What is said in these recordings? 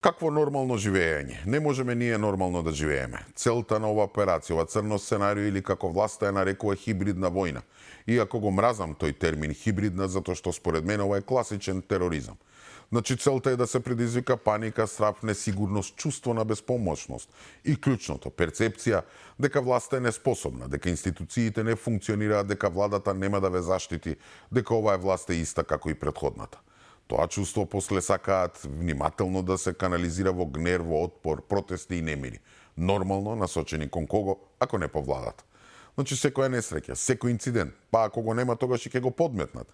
Какво нормално живеење? Не можеме ние нормално да живееме. Целта на ова операција, ова црно сценарио или како власта ја нарекува хибридна војна. Иако го мразам тој термин хибридна, затоа што според мене ова е класичен тероризам. Значи целта е да се предизвика паника, страв, несигурност, чувство на безпомошност. И клучното, перцепција дека власта е неспособна, дека институциите не функционираат, дека владата нема да ве заштити, дека оваа власт е иста како и претходната. Тоа чувство после сакаат внимателно да се канализира во гнев, во отпор, протести и немири. Нормално насочени кон кого, ако не по владата. Значи секоја несреќа, секој инцидент, па ако го нема тогаш и ќе го подметнат.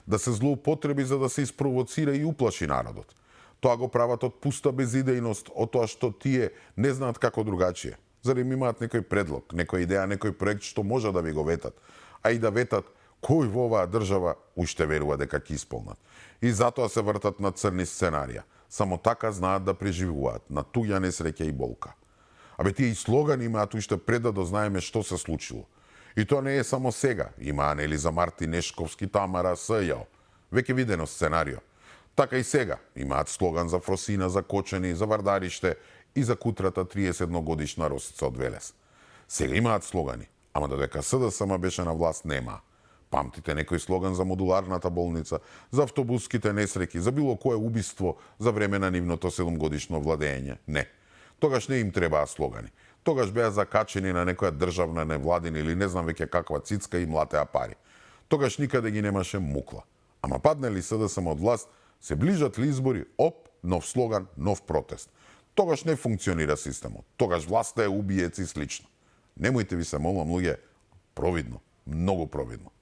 Да се злоупотреби за да се испровоцира и уплаши народот. Тоа го прават од пуста безидејност, од тоа што тие не знаат како другачие. Зарем имаат некој предлог, некоја идеја, некој проект што може да ви го ветат, а и да ветат кој во оваа држава уште верува дека ќе исполнат. И затоа се вртат на црни сценарија. Само така знаат да преживуваат, на туѓа несреќа и болка. Абе тие и слогани имаат уште пред да дознаеме што се случило. И тоа не е само сега. Има нели за Марти Нешковски, Тамара, СЈО. Веќе видено сценарио. Така и сега имаат слоган за Фросина, за Кочани, за Вардариште и за кутрата 31 годишна Росица од Велес. Сега имаат слогани, ама додека СДСМ беше на власт нема. Памтите некој слоган за модуларната болница, за автобуските несреќи, за било кое убиство за време на нивното 7-годишно владење? Не. Тогаш не им требаа слогани. Тогаш беа закачени на некоја државна невладина или не знам веќе каква цицка и млатеа пари. Тогаш никаде ги немаше мукла. Ама падне ли СДСМ од власт, се ближат ли избори, оп, нов слоган, нов протест. Тогаш не функционира системот. Тогаш власта е убиец и слично. Немојте ви се молам, луѓе, провидно, многу провидно.